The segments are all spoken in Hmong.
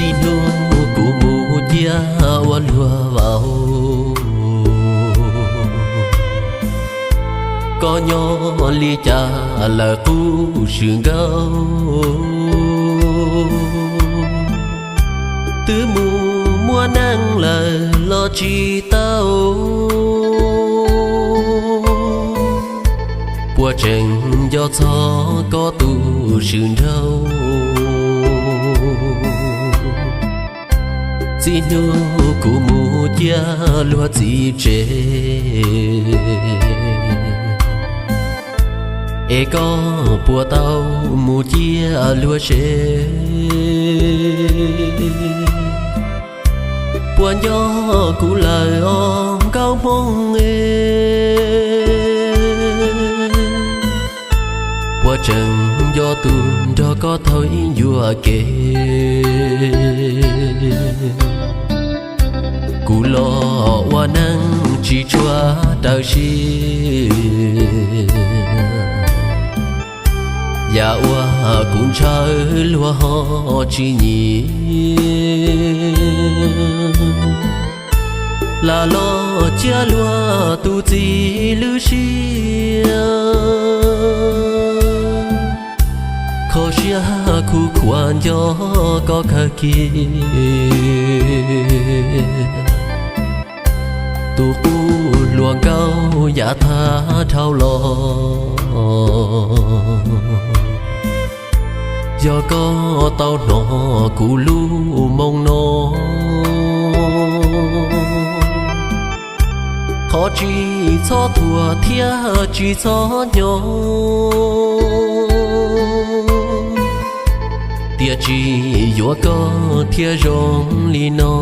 Txij hnub kuv mus ciaj ua luag vauv, koj nyob li cas lawm qub swm nkauj? Twb mus muaj neej lawm los tsis tau, puas tseem nco txog koj tus swm nraug? Txij hnub kuv mus ciaj luag txiv tsev, es koj puas tau mus ciaj luag sev? Puas nco kuv lawm os nkauj hmoob e? Puas tseem nco tus nrog koj thaum ib ncua kev? Kuv los ua neej tsis tshua raws siab, yam uas kuv ntshaw luag ho tsis nyiam. Lam los ciaj luag tus txiv lwm siab, kho siab khuv khuav nco koj kawg kiag. Tus qub hluas nkauj yav thab dhau los, yog koj tau hnov kuv lub moo no, thov tsis txhob thuam thiab tsis txhob nyo, tiam sis yuav koj thiaj zoo li no.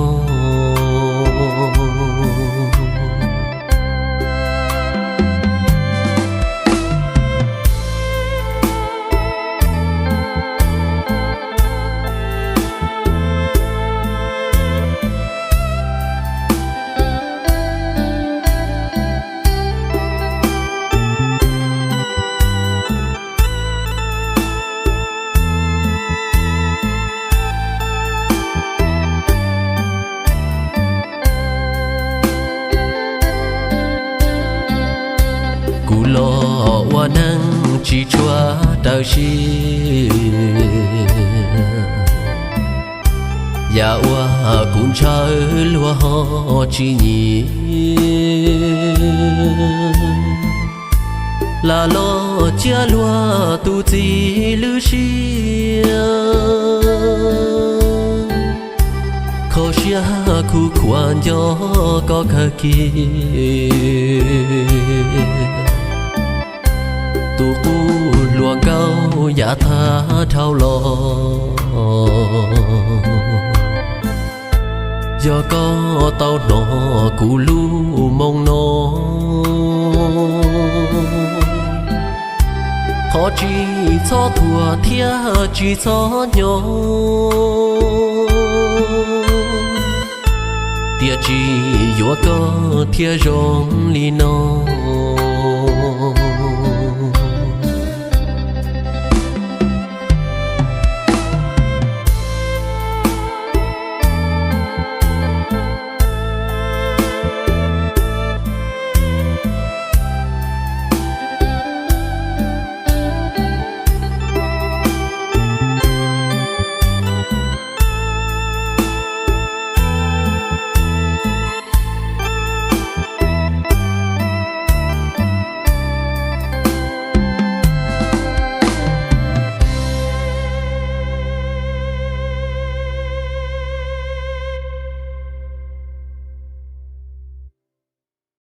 Kuv los ua neej tsis tshua raws siab, yam uas kuv ntshaw luag ho tsis nyiam. Lam los ciaj luag tus txiv lwm siab, kho siab khuv khuav nco koj kawg kiag. Tus qub hluas nkauj yav thab dhau los, yog koj tau hnov kuv lub moo no, thov tsis txhob thuam thiab tsis txhob nyo, tiam sis yuav koj thiaj zoo li no.